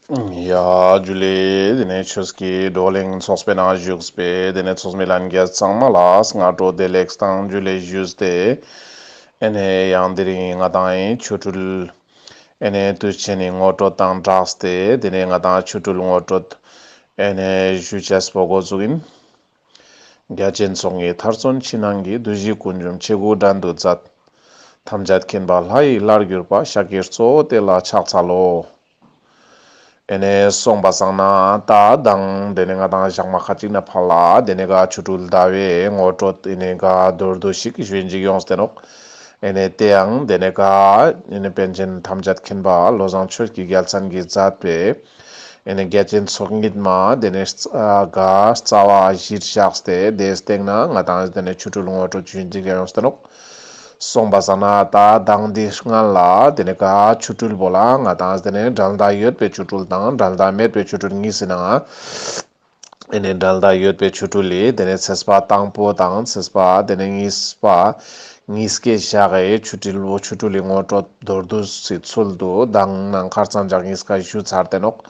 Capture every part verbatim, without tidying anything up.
ཡ་ཇུ་ལེ། དེ་ནས་ཆོས་ཀྱི་བགྲོ་གླེང་ཚོགས་པའི་ནང་བཞུགས་པའི་དེ་ནས་ཚོགས་མི་ལྷན་རྒྱས་ཚང་མ་ལ་སྔ་དྲོ་བདེ་ལེགས་དང་ཇུ་ལེ་ཞུས་ཏེ། ཨེ་ནས་ཡང་དེ་རིང་ང་དང་ཆོ་འཕྲུལ་ཨེ་ནས་དུས་ཆེན་ནི་ངོ་སྤྲོད་དང་སྦྲགས་ཏེ་དེ་ནས་ང་དང་ཆོ་འཕྲུལ་ངོ་སྤྲོད་ཨེ་ནས་ཞུ་ཅེས་པོ་འགོ་བཙུགས་ཡིན། རྒྱ་ཆེན་ཚོགས་གཉིས་མཐར་སོན་ཕྱི་ནང་གི། བདུད་བཞི་ཀུན་འཇོམས་ཆེ་དགུ་བྲན་དུ་མཛད། ཐམས་ཅད་མཁྱེན་པ་ལྷ་ཡི་ལྷར་གྱུར་པ། ཤཱཀྱའི་གཙོ་བོ་དེ་ལ་ཕྱག་འཚལ་ལོ། ཨེ་ནས་སོང་པ་སང་ན་ད་དང་དེ་ནས་ང་དང་ཞག་མ་ཁ་ཅིག་ནས་ཕར་ལ་དེ་ནས་ག་ཆོ་འཕྲུལ་ཟླ་བའི་ངོ་སྤྲོད་ཨེ་ནས་ག་མདོར་བསྡུས་ཤིག་ཞུ་ཡིན་ཅིག་ཡོངས་ཏེ་ནོག། ཨེ་ནས་དེ་ཡང་དེ་ནས་ག་ཨེ་ནས་པཎ་ཆེན་ཐམས་ཅད་མཁྱེན་པ་བློ་བཟང་ཆོས་ཀྱི་རྒྱལ་མཚན་གྱིས་མཛད་པའི་ཨེ་ནས་རྒྱ་ཆེན་ཚོགས་གཉིས་མ་དེ་ནས་ག་རྩ་བ་གཞིར་བཞག་སྟེ་དེའི་སྟེང་ན་ང་དང་དེ་ནས་ཆོ་འཕྲུལ་ངོ་སྤྲོད་ཞུ་ཡིན་ཅིག་ཡོངས་ཏེ་ནོག། སོང་པ་སང་ན་ད་དང་དེའི་སྔན་ལ་དེ་ནས་ག་ཆོ་འཕྲུལ་པོ་ལ་ང་དང་དེ་ནས་འགྲན་ཟླ་ཡོད་པའི་ཆོ་འཕྲུལ་དང་འགྲན་ཟླ་མེད་པའི་ཆོ་འཕྲུལ་གཉིས་སི་ནང་ཨེ་ནས་འགྲན་ཟླ་ཡོད་པའི་ཆོ་འཕྲུལ་ལི་དེ་ནས་ཚེས་པ་དང་པོ་དང་ཚེས་པ་དེ་ནས་གཉིས་པ་གཉིས་ཀའི་ཞག་གི་ཆོ་འཕྲུལ་པོ་ཆོ་འཕྲུལ་ལི་ངོ་སྤྲོད་མདོར་བསྡུས་སི་ཚུལ་དུ་དང་ནང་ཁར་མཚམས་སྦྱར་གཉིས་ཀ་ཞུ་ཚར་ཏེ་ནོག།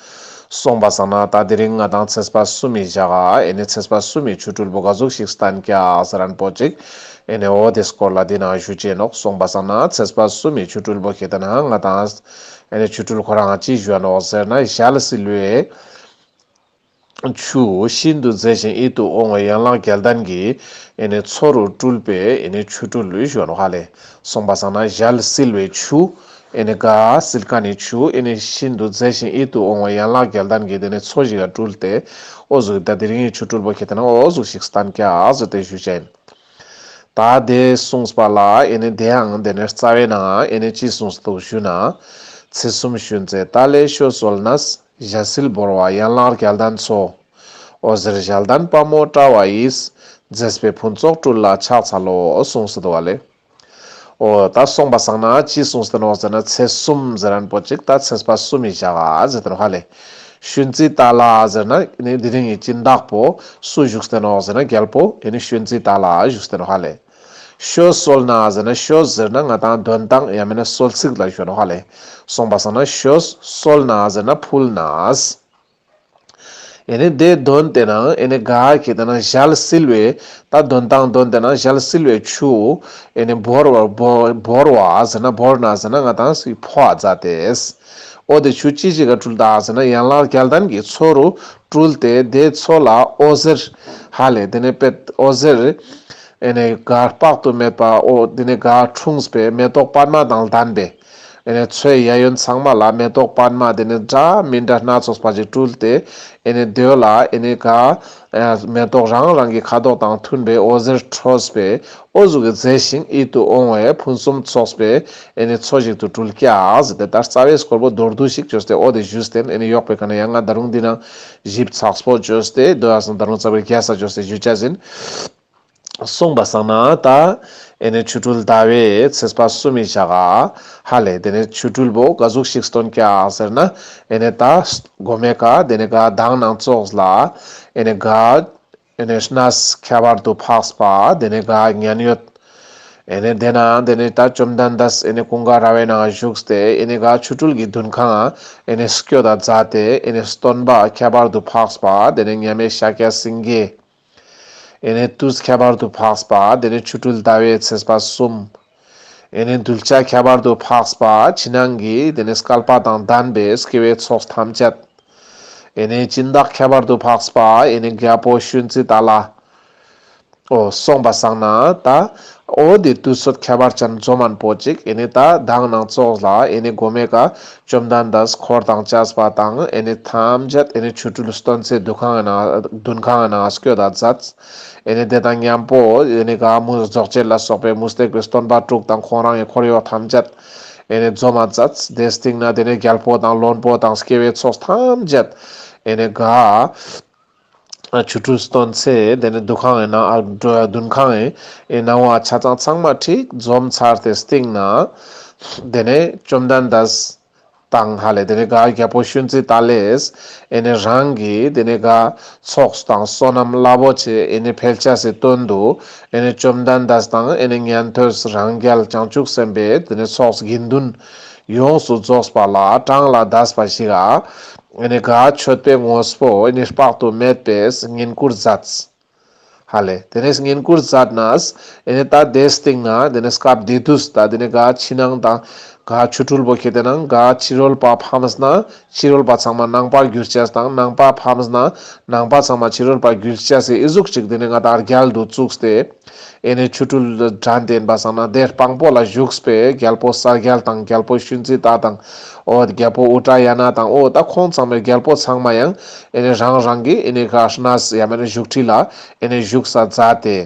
སོང་པ་སང་ན་ད་དེ་རིང་ང་དང་ཚེས་པ་གསུམ་མི་ཞག་ག་ཨེ་ནས་ཚེས་པ་གསུམ་མི་ཆོ་འཕྲུལ་པོ་ག་ཟུག་ཞིག་སྟན་ཀྱག་ཟེར་ཁན་པོ་ཅིག་ཨེ་ནས་འོ་དེ་སྐོར་ལ་དེ་ནང་ཞུ་ཅེས་ནོག། སོང་པ་སང་ན་ཚེས་པ་གསུམ་མི་ཆོ་འཕྲུལ་པོ་ཁེ་ཏེ་ན་ང་དང་ཨེ་ནས་ཆོ་འཕྲུལ་ཁོ་རང་ཅི་ཞུ་ནོག་ཟེར་ན་ཞལ་བསིལ་བའི་ཆུ་ཤིན་ཏུ་མཛེས་ཤིང་ཡིད་དུ་འོང་བའི་ཡན་ལག་བརྒྱད་ལྡན་གྱི་ཨེ་ནས་མཚོ་རུ་སྤྲུལ་པའི་ཨེ་ནས་ཆོ་འཕྲུལ་ལུས་ཞུ་ནོག་ཧ་ལེ། སོང་པ་སང་ན་ཞལ་བསིལ་བའི་ཆུ་ཨེ་ནས་ག་བསིལ་ཁན་ནི་ཆུ་ཨེ་ནས་ཤིན་ཏུ་མཛེས་ཤིང་ཡིད་དུ་འོང་བའི་ཡན་ལག་བརྒྱད་ལྡན་གྱི་དེ་ནས་མཚོ་ཞིག་ག་སྤྲུལ་ཏེ་འོ་ཟུག་ད་དེ་རིང་གི་ཆོ་འཕྲུལ་པོ་ཁེ་ཏེ་ན་འོ་ཟུག་ཞིག་སྟན་ཀྱག་ཟེར་ཏེ་ཞུ་ཅེས་ཡིན། ད་དེ་གསུངས་པ་ལ་ཨེ་ནས་དེ་ཡང་དེ་ནས་རྩ་བའི་ནང་ཨེ་ནས་ཅི་གསུངས་འདུག་ཞུ་ན། ཚེས་གསུམ་ཞུན་ཙེ་ཏཱ་ལའི་ཤོ་གསོལ་ནས། ཞལ་བསིལ་བོར་བ་ཡན་ལག་བརྒྱད་ལྡན་མཚོ། འོད་ཟེར་ཞལ་ལྡན་དཔའ་མོ་བཀྲ་བ་ཡིས། མཛེས་པའི་ཕུན་ཚོགས་སྤྲུལ་ལ་ཕྱག་འཚལ་ལོ། གསུངས་སུ་འདུག་པ་ལེ། འོ་ད་སོང་པ་སང་ན་ཅི་གསུངས་ཏེ་ནོག་ཟེར་ན་ཚེས་གསུམ་ཟེར་ཁན་པོ་ཅིག་ད་ཚེས་པ་གསུམ་མི་ཞག་ག་ཟེར་ཏེ་ནོག་ཧ་ལེ། ཤུན་ཙི་ཏཱ་ལ་ཟེར་ན་ནི་དེ་རིང་གི་སྦྱིན་བདག་པོ་སུ་བཞུགས་ཏེ་ནོག་ཟེར་ན་རྒྱལ་པོ་ཨེ་ནི་ཤུན་ཙི་ཏཱ་ལ་བཞུགས་ཏེ་ནོག་ཧ་ལེ། ཤོ་གསོལ་ན་ཟེར་ན་ཤོ་ཟེར་ན་ང་དང་འདོན་སྟངས་ཡང་མེད་ན་གསོལ་ཚིགས་ལ་ཞུ་ནོག་ཧ་ལེ། སོང་པ་སང་ན་ཤོ་གསོལ་ན་ཟེར་ན་ཕུལ་ན། ཨེ་ནི་དེ་འདོན་ཏེ་ན་ཨེ་ནི་ག་ཁེ་ཏེ་ན་ཞལ་བསིལ་བའི་ད་འདོན་སྟངས་འདོན་ཏེ་ན་ཞལ་བསིལ་བའི་ཆུ་ཨེ་ནི་བོར་བ་བོ་བོར་བ་ཟེར་ན་བོར་ན་ཟེར་ན་ང་དང་སི་ཕོ་བ་མཛད་དེ། འོ་དེ་ཆུ་ཅི་ཞིག་ག་སྤྲུལ་ད་ཟེར་ན་ཡན་ལག་བརྒྱད་ལྡན་གྱི་མཚོ་རུ་སྤྲུལ་ཏེ་དེ་མཚོ་ལ་འོད་ཟེར་ཧ་ལེ་དེ་ནས་པད་འོད་ཟེར་ཨེ་ནི་ག་དཔག་ཏུ་མེད་པ་འོ་དེ་ནས་ག་འཁྲུངས་པའི་མེ་ཏོག་པདྨ་དང་ལྡན་པའི་ཨེ་ནི་མཚོའི་གཡས་གཡོན་ཚང་མ་ལ་མེ་ཏོག་པདྨ་དེ་ནས་འདྲ་མི་འདྲ་སྣ་ཚོགས་པ་ཞིག་སྤྲུལ་ཏེ་ཨེ་ནི་དེ་ལ་ཨེ་ནི་ག་མེ་ཏོག་རང་རང་གི་ཁ་དོག་དང་མཐུན་པའི་འོད་ཟེར་འཕྲོས་པའི་འོ་ཟུག་གི་མཛེས་ཤིང་ཡིད་དུ་འོང་བའི་ཕུན་སུམ་ཚོགས་པའི་ཨེ་ནི་མཚོ་ཞིག་ཏུ་སྤྲུལ་ཀྱག་ཟེར་ཏེ་ད་རྩ་བའི་སྐོར་པོ་མདོར་བསྡུས་ཤིག་བཅོས་ཏེ་འོ་དེ་ཞུས་ཏེ་ཨེ་ནི་ཡོག་པའི་ཁ་ན་ཡང་ང་ད་རུང་འདི་ན་ཞིབ་ཚགས་པོ་བཅོས་ཏེ་དོ་ཡ་སང་ད་རུང་རྩ་བའི་རྒྱས་ས་བཅོས་ཏེ་ཞུ་ཅེས་ཡིན། སོང་པ་སང་ན་ད་ཨེ་ནི་ཆོ་འཕྲུལ་ཟླ་བའི་ཚེས་པ་གསུམ་མི་ཞག་ག་ཧ་ལེ་དེ་ནས་ཆོ་འཕྲུལ་པོ་ག་ཟུག་ཞིག་སྟོན་ཀྱག་ཟེར་ན་ཨེ་ནི་ད་གོ་མའི་ཀ་དེ་ནས་ག་དང་ནང་ཙོགས་ལ་ཨེ་ནི་ག་ཨེ་ནི་གནས་ཁྱད་པར་དུ་འཕགས་པ་དེ་ནས་ག་མཉན་ཡོད། ཨེ་ནི་དེ་ན་དེ་ནས་ད་བཅོམ་ལྡན་འདས་ཨེ་ནི་ཀུན་དགའ་ར་བའི་ནང་བཞུགས་ཏེ་ཨེ་ནི་ག་ཆོ་འཕྲུལ་གྱི་འདུན་ཁང་ཨེ་ནི་སྐྱོད་ད་མཛད་དེ་ཨེ་ནི་སྟོན་པ་ཁྱད་པར་དུ་འཕགས་པ་དེ་ནས་མཉམ་མེད་ཤཱཀྱ་སེང་གེ། ཨེ་ནི་དུས་ཁྱད་པར་དུ་འཕགས་པ་དེ་ནས་ཆོ་འཕྲུལ་ཟླ་བའི་ཚེས་པ་གསུམ། ཨེ་ནི་གདུལ་བྱ་ཁྱད་པར་དུ་འཕགས་པ་ཕྱི་ནང་གི་དེ་ནས་བསྐལ་པ་དང་ལྡན་པའི་སྐྱེ་བོའི་ཚོགས་ཐམས་ཅད། ཨེ་ནི་སྦྱིན་བདག་ཁྱད་པར་དུ་འཕགས་པ་ཨེ་ནི་རྒྱལ་པོ་ཤུན་ཙི་ཏཱ་ལ། འོ་སོང་པ་སང་ན་ད་འོ་དེ་དུས་ཚོད་ཁྱད་པར་ཅན་འཛོམས་མན་པོ་ཅིག་ཨེ་ནི་ད་དང་ནང་ཙོགས་ལ་ཨེ་ནི་གོ་མའི་ཀ་བཅོམ་ལྡན་འདས་འཁོར་དང་བཅས་པ་དང་ཨེ་ནི་ཐམས་ཅད་ཨེ་ནི་ཆོ་འཕྲུལ་སྟོན་ཚེ་འདུན་ཁང་ཨེ་ན་འདུན་ཁང་ཨེ་ན་སྐྱོད་ད་མཛད། ཨེ་ནི་དེ་དང་མཉམ་པོ་ཨེ་ནི་ག་མུ་རྫོགས་བྱེད་ལ་སོགས་པའི་མུ་སྟེགས་པའི་སྟོན་པ་དྲུག་དང་ཁོང་རང་གི་འཁོར་གཡོག་ཐམས་ཅད་ཨེ་ནི་འཛོམས་མ་མཛད། དེ་སྟིང་ན་དེ་ནི་རྒྱལ་པོ་དང་བློན་པོ་དང་སྐྱེ་བོའི་ཚོགས་ཐམས་ཅད་ཨེ་ནི་ག་ཆོ་འཕྲུལ་སྟོན་ཚེ་དེ་ནི་འདུན་ཁང་ཨེ་ན་འདུན་ཁང་ཨེ་ནང་བ་ཆ་ཚང་ཚང་མ་ཁྲིག་འཛོམས་ཚར་ཏེ་སྟིང་ན་དེ་ནི་བཅོམ་ལྡན་འདས་དང་ཧ་ལེ་དེ་ནི་ག་རྒྱལ་པོ་ཤུན་ཙི་ཏཱ་ལས་ཨེ་ནི་རང་གི་དེ་ནི་ག་ཚོགས་དང་བསོད་ནམས་རླབས་པོ་ཆེ་ཨེ་ནི་འཕེལ་ཅེས་སི་དོན་དུ་ཨེ་ནི་བཅོམ་ལྡན་འདས་དང་ཨེ་ནི་ཉན་ཐོས་རང་རྒྱལ་བྱང་ཆུབ་སེམས་དཔའི་དེ་ནི་ཚོགས་དགེ་འདུན་ ཡོངས་སུ་རྫོགས་པ་ལ་གྲངས་ལས་འདས་པ་ཞིག་ག་ཨེ་ནེ་ག་མཆོད་པའི་དངོས་པོ་ཨེ་ནེ་དཔག་ཏུ་མེད་པའི་བསྙེན་བཀུར་མཛད། ཧ་ལེ། དེ་ནས་བསྙེན་བཀུར་མཛད་ནས་ཨེ་ནེ་ད་དེའི་སྟེང་ན་དེ་ནས་སྐབས་དེ་དུས་ད་དེ་ནས་ག་ཕྱི་ནང་དང་ག་ཆོ་འཕྲུལ་པོ་ཁྱེར་ཏེ་ནང་ག་ཕྱི་རོལ་པ་ཕམ་ན་ཕྱི་རོལ་པ་ཚང་མ་ནང་པར་གྱུར་ཅེས་དང་ནང་པ་ཕམ་ན་ནང་པ་ཚང་མ་ཕྱི་རོལ་པ་གྱུར་ཅེས་སི་ཨི་ཟུག་ཅིག་དེ་ནས་ང་ད་རྒྱལ་དུ་བཙུགས་ཏེ། ཨེ་ནེ་ཆོ་འཕྲུལ་དྲན་ཏེ་ཡིན་པ་སང་ན་དེ་དཔང་པོ་ལ་བཞུགས་པའི་རྒྱལ་པོ་གསལ་རྒྱལ་དང་རྒྱལ་པོ་ཤུན་ཙི་ཏ་དང་། འོ་རྒྱལ་པོ་ཨུ་ཏྲ་ཡ་ན་དང་འོ་ད་ཁོང་ཚང་མའི་རྒྱལ་པོ་ཚང་མ་ཡང་ཨེ་ནེ་རང་རང་གི་ཨེ་ནེ་ག་གནས་ཡང་མེད་ན་བཞུགས་ཁྲི་ལ་ཨེ་ནེ་བཞུགས་ས་མཛད་དེ།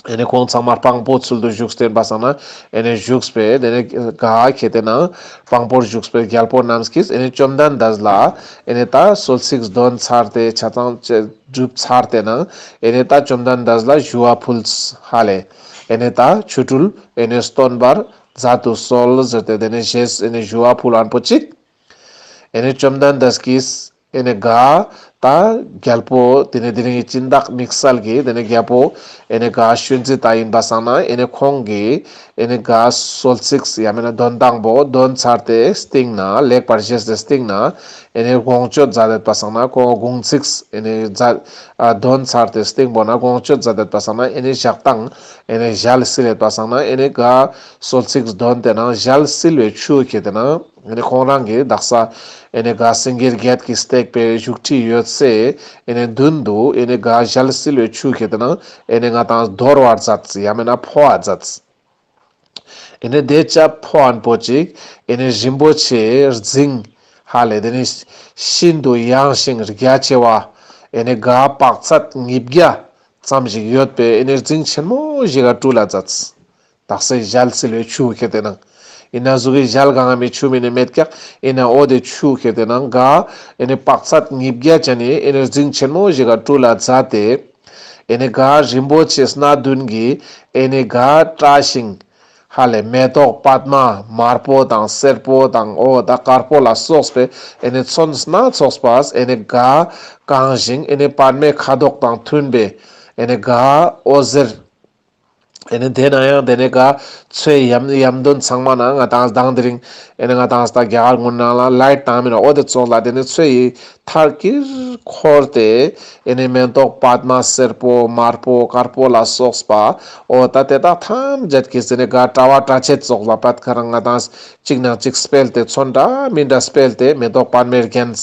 ཨེ་ནེ་ཁོང་ཚང་མ་དཔང་པོ་ཚུལ་དུ་བཞུགས་ཏེ་ཡིན་པ་སང་ན་ཨེ་ནེ་བཞུགས་པའི་དེ་ནས་ག་ཁྱེར་ཏེ་ནང་དཔང་པོར་བཞུགས་པའི་རྒྱལ་པོ་རྣམས་ཀྱིས་ཨེ་ནེ་བཅོམ་ལྡན་འདས་ལ་ཨེ་ནེ་ད་གསོལ་ཚིགས་འདོན་ཚར་ཏེ་ཆ་ཚང་ཅི་སྒྲུབ་ཚར་ཏེ་ནང་ཨེ་ནེ་ད་བཅོམ་ལྡན་འདས་ལ་ཞུ་བ་ཕུལ། ཧ་ལེ། ཨེ་ནེ་ད་ཆོ་འཕྲུལ་ཨེ་ནེ་སྟོན་པར་མཛད་དུ་གསོལ་ཟེར་ཏེ་དེ་ནས་ཞེས་ཨེ་ནེ་ཞུ་བ་ཕུལ་ཨན་པོ་ཅིག་ཨེ་ནེ་བཅོམ་ལྡན་འདས་ཀྱིས་ཨེ་ནེ་ག་ད་རྒྱལ་པོ་དེ་ནས་དེ་རིང་གི་སྦྱིན་བདག་དམིགས་བསལ་གྱི་དེ་ནས་རྒྱལ་པོ་ཨེ་ནེ་ག་ཤུན་ཙི་ཏ་ཡིན་པ་སང་ན་ཨེ་ནེ་ཁོང་གི་ཨེ་ནེ་ག་གསོལ་ཚིགས་ཡང་མེད་ན་འདོན་དང་པོ་འདོན་ཚར་ཏེ་སྟིང་ནེ་ལེགས་པར་བཞེས་ཏེ་སྟིང་ནེ་ཨེ་ནེ་དགོངས་སྤྱོད་མཛད་དེད་པ་སང་ན་ཁོང་དགོངས་ཚིགས་ཨེ་ནེ་མཛད་ཨ་འདོན་ཚར་ཏེ་སྟིང་པོ་ནེ་དགོངས་སྤྱོད་མཛད་དེད་པ་སང་ན་ཨེ་ནེ་ཞག་དང་ཨེ་ནེ་ཞལ་བསིལ་ཡོད་པ་སང་ན་ཨེ་ནེ་ག་གསོལ་ཚིགས་འདོན་ཏེ་ནང་ཞལ་བསིལ་བའི་ཆུ་ཁྱེར་ཏེ་ནང་ཨེ་ནེ་ཁོང་རང་གི་དག་ས་ཨེ་ནེ་ག་སེང་གེ་བརྒྱད་ཀྱིས་བཏེགས་པའི་བཞུགས་ཁྲི་ཡོད་སའི་ཨེ་ནེ་མདུན་དུ་ཨེ་ནེ་ག་ཞལ་བསིལ་བའི་ཆུ་ཁྱེར་ཏེ་ནང་ཨེ་ནེ་ང་དང་དོར་བར་མཛད། ཡང་མེད་ན་ཕོག་མཛད། ཨེ་ནེ་དེ་ཅབ་ཕོག་ཨན་པོ་ཅིག་ཨེ་ནེ་རིན་པོ་ཆེ་རྫིང་ཧ་ལེ་དེ་ནི་ཤིན་ཏུ་ཡངས་ཤིང་རྒྱ་ཆེ་བ་ཨེ་ནེ་ག་དཔག་ཚད་ཉིས་བརྒྱ་ཙམ་ཞིག་ཡོད་པའི་ཨེ་ནེ་རྫིང་ཆེན་མོ་ཞིག་ག་སྤྲུལ་ལ་མཛད། དག་སའི་ཞལ་བསིལ་བའི་ཆུ་ཁྱེར་ཏེ་ནང་། ཡིན་ན་ཟུག་གི་ཞལ་གང་མི་ཆུ་མེ་ནེ་མེད་ཀྱག་ཡིན་ན་འོ་དེ་ཆུ་ཁྱེར་ཏེ་ནང་ག་ཨེ་ནེ་དཔག་ཚད་ཉིས་བརྒྱ་ཅན་ནི་ཨེ་ནེ་རྫིང་ཆེན་མོ་ཞིག་ག་སྤྲུལ་ལ་མཛད་དེ། ཨེ་ནེ་ག་རིན་པོ་ཆེ་སྣ་བདུན་གྱི་ཨེ་ནེ་ག་བཀྲ་ཤིས་ཤིང་ཧ་ལེ་མེ་ཏོག་པདྨ་དམར་པོ་དང་སེར་པོ་དང་འོ་ད་དཀར་པོ་ལ་སོགས་པའི་ཨེ་ནེ་ཚོན་སྣ་ཚོགས་པ་ཨེ་ནེ་ག་གང་ཞིང་ཨེ་ནེ་པདྨའི་ཁ་དོག་དང་མཐུན་པའི་ཨེ་ནེ་ག་འོད་ཟེར། ཨེ་ནེ་དེ་ན་ཡང་དེ་ནས་ག་ཚོའི་ཡམ་ཡམ་དོན་ཚང་མ་ན་ང་དང་དང་དེ་རིང་ཨེ་ནེ་ང་དང་ད་རྒྱ་གར་ངོ་ནང་ལ་ལའིཊ་བཏང་མི་ན་འོ་དེ་ཙོགས་ལ་དེ་ནས་ཚོའི་མཐར་ཀིར་འཁོར་ཏེ་ཨེ་ནེ་མེ་ཏོག་པདྨ་སེར་པོ་དམར་པོ་དཀར་པོ་ལ་སོགས་པ་འོ་ད་དེ་དག་ཐམས་ཅད་ཀྱིས་དེ་ནས་ག་དྲ་བ་དྲ་ཕྱེད་ཙོགས་ལ་པད་ཁ་རང་ང་དང་གཅིག་ནང་གཅིག་སྤེལ་ཏེ་ཚོན་འདྲ་མིན་འདྲ་སྤེལ་ཏེ་མེ་ཏོག་པདྨའི་རྒྱན།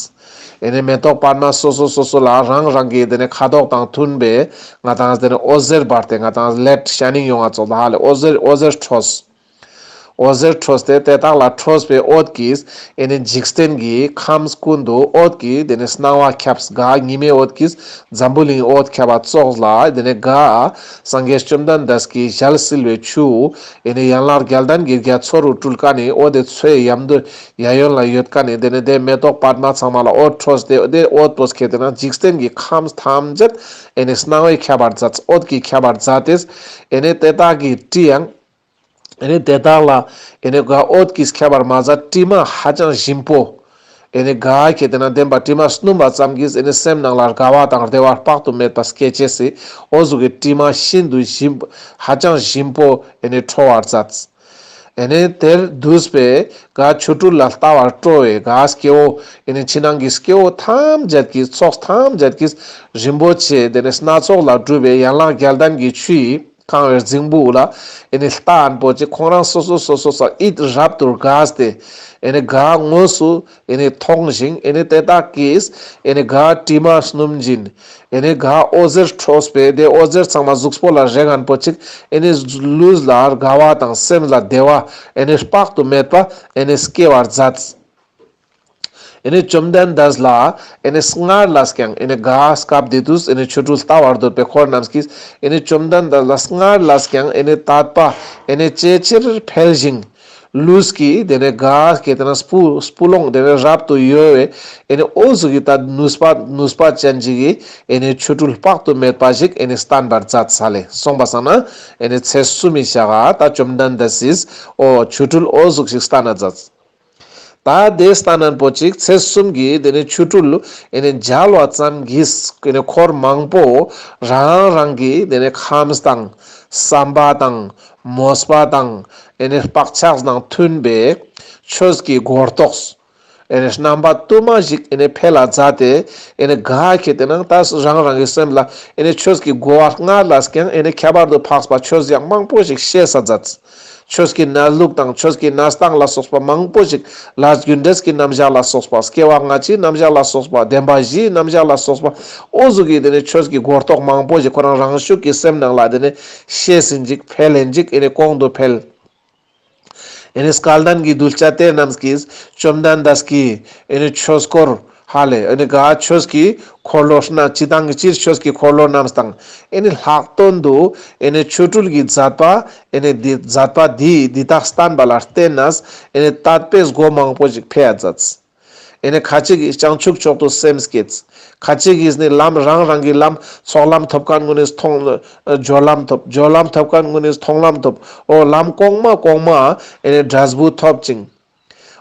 ཨེ་ནེ་མེ་ཏོག་པདྨ་སོ་སོ་སོ་སོ་ལ་རང་རང་གི་དེ་ནས་ཁ་དོག་དང་མཐུན་པའི་ང་དང་དེ་ནས་འོད་ཟེར་འབར་ཏེ་ང་དང་ལེཊ་ཤའི་ནིང་ཡོང་ང་ཙོགས་ལ་ཧ་ལེ་འོད་ཟེར་འོད་ཟེར་འཕྲོས། འོད་ཟེར་འཕྲོས་ཏེ་དེ་དག་ལ་འཕྲོས་པའི་འོད་ཀྱིས་ཨེ་ནེ་འཇིག་རྟེན་གྱི་ཁམས་ཀུན་ཏུ་འོད་ཀྱི་དེ་ནས་སྣང་བ་ཁྱབ། ག་ཉི་མའི་འོད་ཀྱིས་འཛམ་བུ་གླིང་འོད་ཁྱབ་པ་ཙོགས་ལ་དེ་ནས་ག་སངས་རྒྱས་བཅོམ་ལྡན་འདས་ཀྱི་ཞལ་བསིལ་བའི་ཆུ་ཨེ་ནེ་ཡན་ལག་བརྒྱད་ལྡན་གྱི་རྒྱ་མཚོ་རུ་སྤྲུལ་ཀ་ནི་འོ་དེ་ཚོའི་ཡམ་དུ་ཡ་ཡོན་ལ་ཡོད་ཀ་ནི་དེ་ནས་དེ་མེ་ཏོག་པདྨ་ཚང་མ་ལ་འོད་འཕྲོས་ཏེ་དེ་འོད་པོས་ཁྱེར་ཏེ་ན་འཇིག་རྟེན་གྱི་ཁམས་ཐམས་ཅད་ཨེ་ནེ་སྣང་བས་ཁྱབ་པར་མཛད། འོད་ཀྱིས་ཁྱབ་པར་མཛད་དེ་ཨེ་ནེ་དེ་དག་གི་དྲི་ཡང་ཨེ་ནེ་དེ་དག་ལ་ཨེ་ནེ་ག་འོད་ཀྱིས་ཁྱབ་པར་མ་ཟད་དྲི་མ་ཧ་ཅང་ཞིམ་པོ། ཨེ་ནེ་ག་ཁྱེར་ཏེ་ན་དེ་ནས་དྲི་མ་སྣོམ་པ་ཙམ་གྱིས་ཨེ་ནེ་སེམས་ནང་ལ་དགའ་བ་དང་བདེ་བ་དཔག་ཏུ་མེད་པ་སྐྱེ་ཅེས་སི་འོ་ཟུག་གི་དྲི་མ་ཤིན་ཏུ་ཞིམ་ཧ་ཅང་ཞིམ་པོ་ཨེ་ནེ་འཕྲོ་བར་མཛད། ཨེ་ནེ་དེར་འདུས་པའི་ག་ཆོ་འཕྲུལ་ལ་ལྟ་བར་སྤྲོ་བའི་ག་སྐྱེ་བོ་ཨེ་ནེ་ཕྱི་ནང་གི་སྐྱེ་བོ་ཐམས་ཅད་ཀྱི་ཚོགས་ཐམས་ཅད་ཀྱིས་རིན་པོ་ཆེ་དེ་ནས་སྣ་ཚོགས་ལ་གྲུབ་པའི་ཡན་ལག་བརྒྱད་ལྡན་གྱི་ཆུ་ཡིས་གང་བའི་རྫིང་བུ་ལ་ཨེ་ནེ་ལྟ་ཨན་པོ་ཅིག་ཁོང་རང་སོ་སོ་སོ་སོ་ས་ཡིད་རབ་ཏུ་དགའ་སྟེ་ཨེ་ནེ་ག་དངོས་སུ་ཨེ་ནེ་མཐོང་ཞིང་ཨེ་ནེ་དེ་དག་གིས་ཨེ་ནེ་ག་དྲི་མ་སྣོམ་བཞིན་ཨེ་ནེ་ག་འོད་ཟེར་འཕྲོས་པས་དེ་འོད་ཟེར་ཚང་མ་གཟུགས་པོ་ལ་རེག་ཨན་པོ་ཅིག་ཨེ་ནེ་ལུས་ལ་དགའ་བ་དང་སེམས་ལ་བདེ་བ་ཨེ་ནེ་དཔག་ཏུ་མེད་པ་ཨེ་ནེ་སྐྱེ་བར་མཛད། ཨེ་ནེ་བཅོམ་ལྡན་འདས་ལ་ཨེ་ནེ་སྔར་ལས་ཀྱང་ཨེ་ནེ་ག་སྐབས་དེ་དུས་ཨེ་ནེ་ཆོ་འཕྲུལ་ལྟ་བར་འདོད་པའི་འཁོར་རྣམས་ཀྱིས་ཨེ་ནེ་བཅོམ་ལྡན་འདས་ལ་སྔར་ལས་ཀྱང་ཨེ་ནེ་དད་པ་ཨེ་ནེ་ཇེ་ཆེར་འཕེལ་ཞིང་། ལུས་ཀྱི་དེ་ནས་ག་ཁྱེར་ཏེ་ན་སྤུ་སྤུ་ལོང་དེ་ནས་རབ་ཏུ་གཡོ་བའི་ཨེ་ནེ་འོ་ཟུག་གི་ད་ནུས་པ་ནུས་པ་ཅན་ཅིག་གི་ཨེ་ནེ་ཆོ་འཕྲུལ་དཔག་ཏུ་མེད་པ་ཞིག་ཨེ་ནེ་བསྟན་པར་མཛད་ས་ལེ། སོང་པ་སང་ན་ཨེ་ནེ་ཚེས་གསུམ་མི་ཞག་ག་ད་བཅོམ་ལྡན་འདས་སིས་འོ་ཆོ་འཕྲུལ་འོ་ཟུག་ཞིག་བསྟན་ན་མཛད། ད་དེ་ལྟ་ན་པོ་ཅིག་ཚེས་གསུམ་གྱི་དེ་ནས་ཆོ་འཕྲུལ་ཨེ་ནེ་མཇལ་བ་ཙམ་གྱིས་ཨེ་ནེ་འཁོར་མང་པོ་རང་རང་གི་དེ་ནས་ཁམས་དང་བསམ་པ་དང་མོས་པ་དང་ཨེ་ནེ་བག་ཆགས་དང་མཐུན་པའི་ ཆོས་ཀྱི་གོ་རྟོགས། ཨེ་ནེ་རྣམ་པ་དུ་མ་ཞིག་ཨེ་ནེ་འཕེལ་ལ་མཛད་དེ། ཨེ་ནེ་ག་ཁེ་ཏེ་ན་ད་རང་རང་གི་སེམས་ལ་ཨེ་ནེ་ཆོས་ཀྱི་གོ་བ་སྔར་ལས་ཀྱང་ཨེ་ནེ་ཁྱད་པར་དུ་འཕགས་པ་ཆོས་ཡང་མང་པོ་ཞིག་ཤེས་ས་མཛད། ཆོས་ཀྱི་གནས་ལུགས་དང་ཆོས་ཀྱི་གནས་སྟངས་ལ་སོགས་པ་མང་པོ་ཞིག་ལས་རྒྱུ་འབྲས་ཀྱི་རྣམ་གཞག་ལ་སོགས་པ། སྐྱེ་བ་སྔ་ཕྱིའི་རྣམ་གཞག་ལ་སོགས་པ། བདེན་པ་བཞིའི་རྣམ་གཞག་ལ་སོགས་པ། འོ་ཟུག་གི་དེ་ནེ་ཆོས་ཀྱི་གོ་རྟོགས་མང་པོ་ཞིག་ཁོ་རང་རང་ཤུགས་ཀྱི་སེམས་ནང་ལ་དེ་ནེ་ཤེས་ཡིན་ཅིག་འཕེལ་ཡིན་ཅིག་ཨེ་ནེ་གོང་དུ་འཕེལ། ཨེ་ནེ་སྐལ་ལྡན་གྱི་གདུལ་བྱ་དེ་རྣམས་ཀྱིས་བཅོམ་ལྡན་འདས་ཀྱི་ཨེ་ནེ་ཆོས་སྐོར་ཧ་ལས་ཨེ་ནེ་ག་ཆོས་ཀྱི་འཁོར་ལོ་སྣ་སྤྱི་དང་གི་སྤྱིར་ཆོས་ཀྱི་འཁོར་ལོ་རྣམས་དང་། ཨེ་ནེ་ལྷག་དོན་དུ་ཨེ་ནེ་ཆོ་འཕྲུལ་གྱི་མཛད་པ་ཨེ་ནེ་འདི་མཛད་པ་འདི་འདི་དག་བསྟན་པ་ལ་བརྟེན་ནས་ཨེ་ནེ་དད་པའི་སྒོ་མང་པོ་ཞིག་འཕེལ་ཡ་མཛད། ཨེ་ནེ་ཁ་ཅིག་གིས་བྱང་ཆུབ་མཆོག་ཏུ་སེམས་བསྐྱེད། ཁ་ཅིག་གིས་ནི་ལམ་རང་རང་གི་ལམ་ཚོགས་ལམ་ཐོབ་མཁན་ཀུན་ནི་མཐོང་སྦྱོར་ལམ་ཐོབ། སྦྱོར་ལམ་ཐོབ་མཁན་ཀུན་ནི་མཐོང་ལམ་ཐོབ། འོ་ལམ་གོང་མ་གོང་མ་ཨེ་ནེ་འབྲས་བུ་ཐོབ་ཅིང་།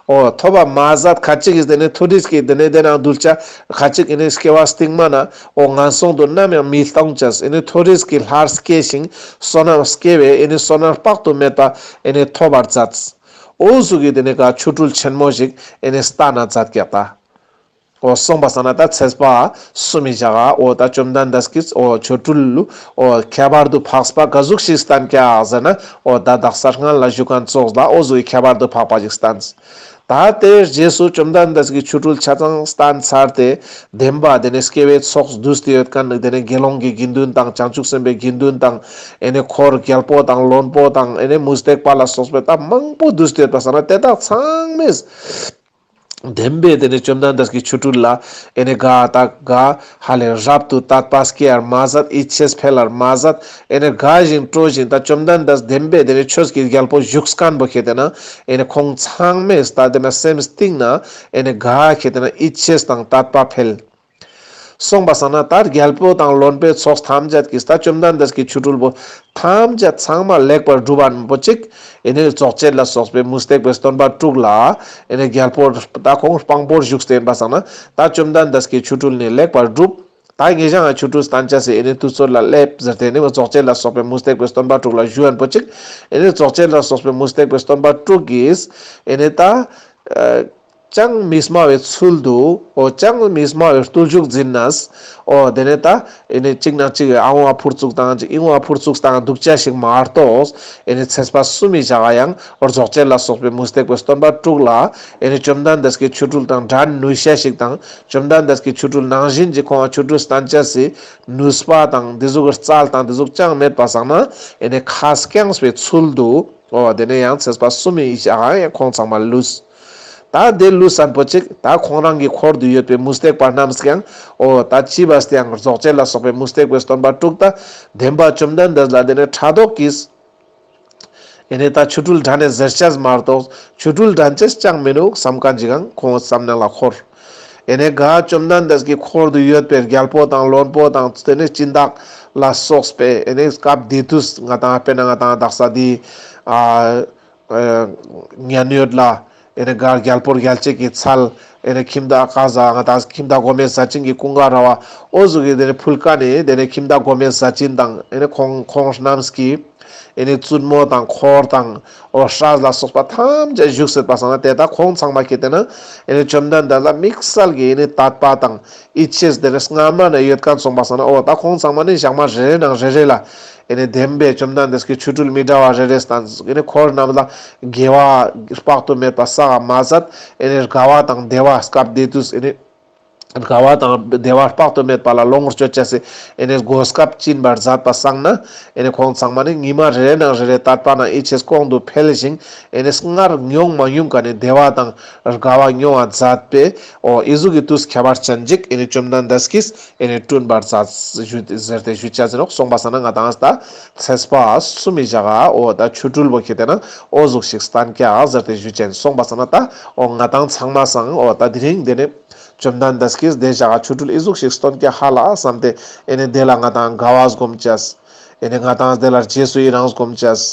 འོ་ཐོབ་པ་མ་ཟད་ཁ་ཅིག་གིས་དེ་ནེ་མཐོ་རིས་ཀྱི་དེ་ནེ་དེ་ནང་གདུལ་བྱ་ཁ་ཅིག་ཨེ་ནེ་སྐྱེ་བ་སྟིང་མ་ན་འོ་ངན་སོང་དུ་ནམ་ཡང་མི་ལྟུང་ཅེས་ཨེ་ནེ་མཐོ་རིས་ཀྱི་ལྷར་སྐྱེ་ཞིང་བསོད་ནམས་སྐྱེ་བའི་ཨེ་ནེ་བསོད་ནམས་དཔག་ཏུ་མེད་པ་ཨེ་ནེ་ཐོབ་པར་མཛད། འོ་ཟུག་གི་དེ་ནེ་ག་ཆོ་འཕྲུལ་ཆེན་མོ་ཞིག་ཨེ་ནེ་བསྟན་ན་མཛད་ཀྱག་ད། འོ་སོང་པ་སང་ན་ད་ཚེས་པ་གསུམ་མི་ཞག་ག་འོ་ད་བཅོམ་ལྡན་འདས་ཀྱིས་འོ་ཆོ་འཕྲུལ་ལུ་འོ་ཁྱད་པར་དུ་འཕགས་པ་ག་ཟུག་ཞིག་བསྟན་ཀྱག་ཟེར་ན། འོ་ད་དག་ས་སྔན་ལ་ཞུ་མཁན་ཙོགས་ལ་འོ་ཟུག་གི་ཁྱད་པར་དུ་འཕགས་པ་ཞིག་བསྟན། ད་དེའི་རྗེས་སུ་བཅོམ་ལྡན་འདས་ཀྱིས་ཆོ་འཕྲུལ་ཆ་ཚང་བསྟན་ཚར་ཏེ། བདེན་པ་དེ་ནེ་སྐྱེ་བོའི་ཚོགས་འདུས་ཏེ་ཡོད་མཁན་དེ་ནེ་དགེ་སློང་གི་དགེ་འདུན་དང་བྱང་ཆུབ་སེམས་དཔའི་དགེ་འདུན་དང་ཨེ་ནེ་འཁོར་རྒྱལ་པོ་དང་བློན་པོ་དང་ཨེ་ནེ་མུ་སྟེགས་པ་ལ་སོགས་པའི་ད་མང་པོ་འདུས་ཏེ་ཡོད་པ་སང་ན་དེ་དག་ཚང་མས་བདེན་པའི་དེ་ནེ་བཅོམ་ལྡན་འདས་ཀྱི་ཆོ་འཕྲུལ་ལ་ཨེ་ནེ་ག་ད་ག་ཧ་ལས་རབ་ཏུ་དད་པ་སྐྱེ་ཡར་མ་ཟད། ཡིད་ཆེས་འཕེལ་ལར་མ་ཟད། ཨེ་ནེ་དགའ་ཞིང་སྤྲོ་ཞིང་ད་བཅོམ་ལྡན་འདས་བདེན་པའི་དེ་ནེ་ཆོས་ཀྱི་རྒྱལ་པོ་བཞུགས་མཁན་པོ་ཁེ་ཏེ་ན་ཨེ་ནེ་ཁོང་ཚང་མས་ད་དེ་ན་སེམས་གཏིང་ན་ཨེ་ནེ་ག་ཁེ་ཏེ་ན་ཡིད་ཆེས་དང་དད་པ་འཕེལ། སོང་པ་སང་ན་ད་རྒྱལ་པོ་དང་བློན་པོའི་ཚོགས་ཐམས་ཅད་ཀྱིས་ད་བཅོམ་ལྡན་འདས་ཀྱི་ཆོ་འཕྲུལ་པོ་ཐམས་ཅད་ཚང་མ་ལེགས་པར་གྲུབ་པ་པོ་ཅིག་ཨེ་ནེ་རྫོགས་བྱེད་ལ་སོགས་པའི་མུ་སྟེགས་པའི་སྟོན་པ་དྲུག་ལ་ཨེ་ནེ་རྒྱལ་པོ་ད་ཁོང་དཔང་པོར་བཞུགས་ཏེ་ཡིན་པ་སང་ན་ད་བཅོམ་ལྡན་འདས་ཀྱི་ཆོ་འཕྲུལ་ནི་ལེགས་པར་གྲུབ། ད་ངེད་ཅག་ཆོ་འཕྲུལ་བསྟན་ཅེས་སི་ཨེ་ནེ་དུས་ཚོད་ལ་སླེབས་ཟེར་ཏེ་ཨེ་ནེ་རྫོགས་བྱེད་ལ་སོགས་པའི་མུ་སྟེགས་པའི་སྟོན་པ་དྲུག་ལ་ཞུ་ཡན་པོ་ཅིག་ཨེ་ནེ་རྫོགས་བྱེད་ལ་སོགས་པའི་མུ་སྟེགས་པའི་སྟོན་པ་དྲུག་གིས་ཨེ་ནེ་ད་ཨ་ཅང་མི་སྨྲ་བའི་ཚུལ་དུ་འོ་ཅང་མི་སྨྲ་བའི་བརྟུལ་ཞུགས་འཛིན་ནས་འོ་དེ་ནེ་ད་ཨེ་ནེ་གཅིག་ན་གཅིག་ཨ་འོ་ཨ་ཕུར་ཚུགས་དང་ཅིག་ཨི་འོ་ཨ་ཕུར་ཚུགས་དང་སྡུག་ཅག་ཞིག་མ་གཏོགས་ཨེ་ནེ་ཚེས་པ་གསུམ་མི་ཞག་ག་ཡང་རྫོགས་བྱེད་ལ་སོགས་པའི་མུ་སྟེགས་པའི་སྟོན་པ་དྲུག་ལ་ཨེ་ནེ་བཅོམ་ལྡན་འདས་ཀྱི་ཆོ་འཕྲུལ་དང་འགྲན་ནུས་ཤ་ཞིག་དང་བཅོམ་ལྡན་འདས་ཀྱི་ཆོ་འཕྲུལ་ནང་བཞིན་གྱི་ཁོང་ཆོ་འཕྲུལ་བསྟན་ཅེས་སི་ནུས་པ་དང་དེ་ཟུག་གི་རྩལ་དང་དེ་ཟུག་ཅང་མེད་པ་སང་ན་ཨེ་ནེ་ཁ་སྐྱེངས་པའི་ཚུལ་དུ་འོ་དེ་ནེ་ཡང་ཚེས་པ་གསུམ་མི་ཞག་ག་ཡང་ཁོང་ཚང་མ་ལུས། ད་དེ་ལུས་ཡན་པོ་ཅིག་ད་ཁོང་རང་གི་འཁོར་དུ་ཡོད་པའི་མུ་སྟེགས་པ་རྣམས་ཀྱང་འོ་ད་ཅི་བས་ཏེ་ཡང་རྫོགས་བྱེད་ལ་སོགས་པའི་མུ་སྟེགས་པའི་སྟོན་པ་དྲུག་ད་བདེན་པ་བཅོམ་ལྡན་འདས་ལ་དེ་ནེ་ཕྲག་དོག་གིས་ཨེ་ནེ་ད་ཆོ་འཕྲུལ་འགྲན་ནེ་ཟེར་ཅེས་མ་གཏོགས་ཆོ་འཕྲུལ་འགྲན་ཅེས་ཅང་མི་འདུག་བསམ་མཁན་ཅིག་ཡང་ཁོང་བསམ་ནང་ལ་འཁོར། ཨེ་ནེ་ག་བཅོམ་ལྡན་འདས་ཀྱི་འཁོར་དུ་ཡོད་པའི་རྒྱལ་པོ་དང་བློན་པོ་དང་དེ་ནེ་སྦྱིན་བདག་ལ་སོགས་པའི་ཨེ་ནེ་སྐབས་དེ་དུས་ང་དང་དཔེར་ན་ང་དང་དག་ས་དེ་ཨ་ཨ་མཉན་ཡོད་ལ་ཨེ་ནེ་ག་རྒྱལ་པོ་རྒྱལ་བྱེད་ཀྱི་ཚལ་ཨེ་ནེ་ཁྱིམ་བདག་ཀ་ཟ་ང་དང་ཁྱིམ་བདག་གོ་མེ་ཟས་སྦྱིན་གྱི་ཀུན་དགའ་ར་བ་འོ་ཟུག་གི་དེ་ནེ་ཕུལ་ཀ་ནེ་དེ་ནེ་ཁྱིམ་བདག་གོ་མེ་ཟས་སྦྱིན་དང་ཨེ་ནེ་ཁོང་ཁོང་རྣམས་ཀྱི་ཨེ་ནེ་བཙུན་མོ་དང་འཁོར་དང་འོ་སྲས་ལ་སོགས་པ་ཐམས་ཅད་བཞུགས་སྲིད་པ་སང་ན་དེ་དག་ཁོང་ཚང་མ་ཁེ་ཏེ་ན་ཨེ་ནེ་བཅོམ་ལྡན་འདས་ལ་དམིགས་བསལ་གྱི་ཨེ་ནེ་དད་པ་དང་ཡིད་ཆེས་དེ་ནེ་སྔ་མ་ནེ་ཡོད་མཁན་སོང་པ་སང་ན་འོ་ད་ཁོང་ཚང་མ་ནི་ཞག་མ་རེ་རེ་ནང་རེ་རེ་ལ་ཨེ་ནེ་བདེན་པའི་བཅོམ་ལྡན་འདས་ཀྱི་ཆོ་འཕྲུལ་མི་འདྲ་བ་རེ་རེ་བསྟན་ཨེ་ནེ་འཁོར་རྣམས་ལ་དགེ་བ་དཔག་ཏུ་མེད་པ་བསགས་མ་ཟད་ཨེ་ནེ་དགའ་བ་དང་བདེ་བ་སྐབས་དེ་དུས་ཨེ་ནེ་དགའ་བ་དང་བདེ་བ་དཔག་ཏུ་མེད་པ་ལ་ལོངས་སྤྱོད་ཅེས་སི་ཨེ་ནེ་གོ་སྐབས་སྦྱིན་པར་མཛད་པ་སང་ན་ཨེ་ནེ་ཁོང་ཚང་མ་ནི་ཉི་མ་རེ་རེ་ནང་རེ་རེ་དད་པ་ནང་ཡིད་ཆེས་གོང་དུ་འཕེལ་ཞིང་ཨེ་ནེ་སྔར་མྱོང་མ་མྱོང་མཁན་ནི་བདེ་བ་དང་དགའ་བ་མྱོང་བ་མཛད་པས། འོ་ཨི་ཟུག་གི་དུས་ཁྱད་པར་ཅན་ཅིག་ཨེ་ནེ་བཅོམ་ལྡན་འདས་ཀྱིས་ཨེ་ནེ་བསྐྲུན་པར་མཛད་ཟེར་ཏེ་ཞུ་ཅེས་ཨིན་ནོག་སོང་པ་སང་ན་ང་དང་ད་ཚེས་པ་གསུམ་མི་ཞག་ག་འོ་ད་ཆོ་འཕྲུལ་པོ་ཁེ་ཏེ་ན་འོ་ཟུག་ཞིག་བསྟན་ཀྱག་ཟེར་ཏེ་ཞུ་ཅེས་ཨིན། སོང་པ་སང་ན་ད་འོ་ང་དང་ཚང་མ་སང་འོ་ད་དེ་རིང་དེ་ནེ་བཅོམ་ལྡན་འདས་ཀྱིས་དེ་ཞག་ག་ཆོ་འཕྲུལ་ཨི་ཟུག་ཞིག་སྟོན་ཀྱག་ཧ་ལ་བསམ་སྟེ་ཨེ་ནེ་དེ་ལ་ང་དང་དགའ་བ་སྒོམ་ཅེས། ཨེ་ནེ་ང་དང་དེ་ལ་རྗེས་སུ་ཡི་རང་སྒོམ་ཅེས།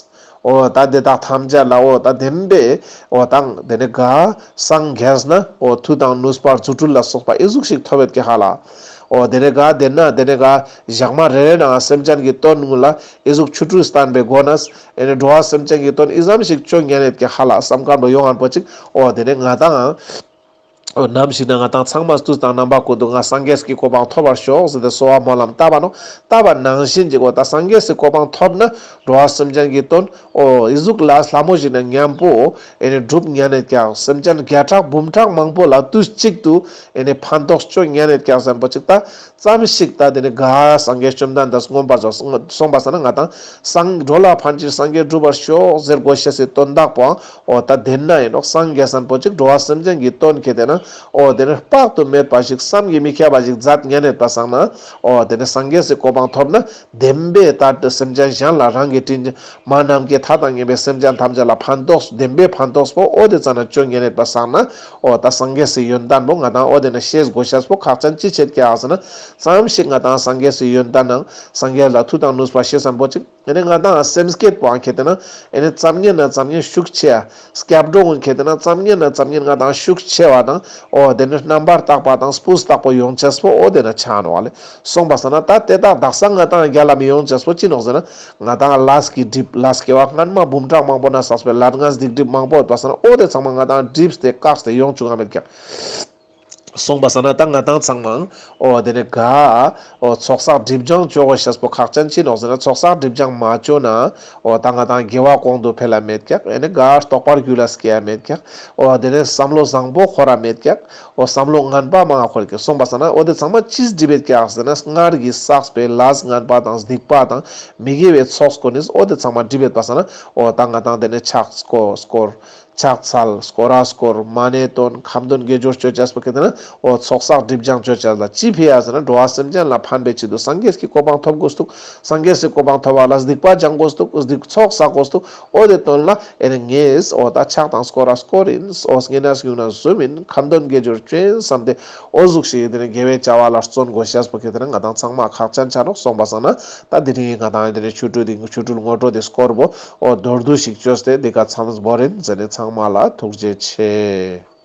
འོ་ད་དེ་དག་ཐམས་ཅད་ལ་འོ་ད་བདེན་པའི་འོ་དང་དེ་ནེ་ག་སངས་རྒྱས་ན་འོ་མཐུ་དང་ནུས་པ་རྫུ་འཕྲུལ་ལ་སོགས་པ་ཨི་ཟུག་ཞིག་ཐོབ་ཡོད་ཀྱག་ཧ་ལ། འོ་དེ་ནས་ག་དེ་ན་དེ་ནས་ག་ཞག་མ་རེ་རེ་ནང་སེམས་ཅན་གྱི་དོན་ངུ་ལ་ཨི་ཟུག་ཆུ་ཕྲུས་བསྟན་པའི་སྒོ་ནས་ཨེ་ནི་འགྲོ་བ་སེམས་ཅན་གྱི་དོན་ཨི་ཙམ་ཞིག་ཅོ་ཉན་ཡོད་ཀྱི་ཧ་ལ་བསམ་ཁན་པོ་ཡོང་ཧན་པོ་ཅིག་འོ་དེ་ནས་ང་དང་འོ་ནམ་ཞིག་ན་ང་དང་ཚང་མ་དུས་དང་རྣམ་པ་ཀུན་ཏུ་ང་སངས་རྒྱས་ཀྱི་གོ་འཕང་ཐོབ་པར་ཤོག་ཟེར་ཏེ་གསོལ་བ་སྨོན་ལམ་བཏབ་པ་ནོ། བཏབ་པ་ནང་བཞིན་ཅིག་འོ་ད་སངས་རྒྱས་ཀྱི་གོ་འཕང་ཐོབ་ན་འགྲོ་བ་སེམས་ཅན་གྱི་དོན་འོ་ཨི་ཟུག་ལ་ལྷ་མོ་ཞིག་ན་མཉམ་པོ་ཨེ་ནི་སྒྲུབ་ཉན་ཡོད་ཀྱག་སེམས་ཅན་བརྒྱ་ཕྲག་འབུམ་ཕྲག་མང་པོ་ལ་དུས་གཅིག་ཏུ་ཨེ་ནི་ཕན་ཐོགས་ཅོ་ཉན་ཡོད་ཀྱག་ཟེར་པོ་ཅིག་ད་ཙམ་ཞིག་ད་དེ་ནི་ག་སངས་རྒྱས་བཅོམ་ལྡན་འདས་མངོན་པར་རྫོགས་སོང་པ་ས་ན་ང་དང་སངས་འགྲོ་ལ་ཕན་ཕྱིར་སངས་རྒྱས་འགྲུབ་པར་ཤོག་ཟེར་དགོས་ཤེས་སི་དོན་དག་པོའང་འོ་ད་དེ་ན་ཡིན་ནོག་སངས་རྒྱས་སམ་པོ་ཅིག་འགྲོ་བ་སེམས་ཅན་གྱི་དོན་ཁེ་དེ་ན་འོ་དེ་ནི་དཔག་ཏུ་མེད་པ་ཞིག་བསམ་གྱིས་མི་ཁྱབ་པ་ཞིག་མཛད་ཉན་ཡོད་པ་སང་ན་འོ་དེ་ནི་སངས་རྒྱས་སི་གོ་འཕང་ཐོབ་ན་བདེན་པའི་ལྟར་དུ་སེམས་ཅན་གཞན་ལ་རང་གི་དྲིན་མ་ནམ་མཁའི་མཐའ་དང་མཉམ་པའི་སེམས་ཅན་ཐམས་ཅད་ལ་ཕན་ཐོགས་བདེན་པའི་ཕན་ཐོགས་པོ་འོ་དེ་ཙ་ན་ཅོ་ཉན་ཡོད་པ་སང་ན་འོ་ད་སངས་རྒྱས་སི་ཡོན་ཏན་པོ་ང་དང་འོ་དེ་ན་ཤེས་དགོས་ཤེས་པོ་ཁག་ཅན་ཅི་ཆེད་ཀྱག་ཟེར་ན་ཙམ་ཞིག་ང་དང་སངས་རྒྱས་སི་ཡོན་ཏན་ནང་སངས་རྒྱས་ལ་མཐུ་དང་ནུས་པ་ཤེས་སམ་པོ་ཅིག་ཨེ་ནི་ང་དང་སེམས་བསྐྱེད་པོའང་ཁེ་དེ་ན་ཨེ་ནི་ཙམ་ཉན་ན་ཙམ་ཉན་ཤུགས་ཆེ་ཡ། སྐྱབས་འགྲོ་ཀུན་ཁེ་དེ་ན་ཙམ་ཉན་ན་ཙམ་ཉན་ང་དང་ཤུགས་ཆེ་བ་དང་འོ་དེ་ནི་རྣམ་པར་དག་པ་དང་སྤུས་དག་པོ་ཡོང་ཅེས་པོ་འོ་དེ་ན་ཆ་ནོག་ལེ། སོང་པ་ས་ན་ད་དེ་དག་དག་ས་ང་དང་རྒྱལ་ལ་མི་ཡོང་ཅེས་པོ་ཅི་ནོག་ཟེར་ན་ང་དང་ལས་ཀྱི་སྒྲིབ་ལས་སྐྱེ་བ་སྔན་མ་འབུམ་ཕྲག་མང་པོ་ན་བསགས་པའི་ལས་ངན་སྡིག་སྒྲིབ་མང་པོ་ཡོད་པ་ས་ན་འོ་དེ་ཚང་མ་ང་དང་སྒྲིབས་ཏེ་བཀག་སྟེ་ཡོང་བཅུག་ག་མེད་ཀྱག་སོང་པ་ས་ན་ད་ང་དང་ཚང་མ་འོ་དེ་ནི་ག་འོ་ཚོགས་བསགས་སྒྲིབ་སྦྱང་ཅོ་དགོས་ཤེས་པོ་ཁག་ཅན་ཅི་ནོག་ཟེར་ན་ཚོགས་བསགས་སྒྲིབ་སྦྱང་མ་ཅོ་ན་འོ་ད་ང་དང་དགེ་བ་གོང་དུ་འཕེལ་ལ་མེད་ཀྱག་ཨེ་ནི་ག་རྟོགས་པ་རྒྱུད་ལ་སྐྱེ་ཡ་མེད་ཀྱག་འོ་དེ་ནི་བསམ་བློ་བཟང་པོ་འཁོར་ར་མེད་ཀྱག་འོ་བསམ་བློ་ངན་པ་མང་འཁོར་ཀྱག་སོང་པ་ས་ན་འོ་དེ་ཚང་མ་ཅིས་སྒྲིབ་ཡོད་ཀྱག་ཟེར་ན་སྔར་གྱི་བསགས་པའི་ལས་ངན་པ་དང་སྡིག་པ་དང་མི་དགེ་བའི་ཚོགས་ཀུན་ནི་འོ་དེ་ཚང་མ་སྒྲིབ་ཡོད་པ་ས་ན་འོ་ད་ང་དང་དེ་ནི་ཕྱག་སྐོར་སྐོར། ཕྱག་འཚལ་སྐོར་ར་སྐོར་མ་ཎི་འདོན་ཁ་འདོན་དགེ་སྦྱོར་ཅོ་ཅེས་པོ་ཁེ་དེ་ན་འོ་ཚོགས་བསགས་སྒྲིབ་སྦྱང་ཅོ་ཅེས་ལ་ཅི་ཕི་ཡ་ཟེར་ན་འགྲོ་བ་སེམས་ཅན་ལ་ཕན་པའི་ཆེད་དུ་སངས་རྒྱས་ཀྱི་གོ་འཕང་ཐོབ་དགོས་འདུག་སངས་རྒྱས་ཀྱི་གོ་འཕང་ཐོབ་པ་ལ་སྡིག་པ་སྦྱང་དགོས་འདུག་སྡིག་ཚོགས་བསགས་དགོས་འདུག་འོ་དེ་དོན་ལ་ཨེ་ནི་ངས་འོ་ད་ཕྱག་དང་སྐོར་ར་སྐོར་ཡིན། འོ་བསྙེན་གནས་སྨྱུང་གནས་སོ་མིན་ཁ་འདོན་དགེ་སྦྱོར་ཅོ་ཡིན་བསམ་སྟེ་འོ་ཟུག་ཞིག་དེ་ནི་དགེ་བའི་བྱ་བ་ལ་བརྩོན་དགོས་ཤེས་པོ་ཁེ་དེ་ན་ང་དང་ཚང་མ་ཁག་ཅན་ཆ་ནོག་སོང་པ་ས་ན་ད་དེ་རིང་ང་དང་དེ་ནི་ཆོ་འཕྲུལ་དེ་ཆོ་འཕྲུལ་ངོ་སྤྲོད་དེ་སྐོར་པོ། འོ་མདོར་བསྡུས་ཤིག་བཅོས་ཏེ་འདི་ག་མཚམས་བོར་ཡིན་ཟེར་ནས་ཚང་མ་ལ་ཐུགས་རྗེ་ཆེ།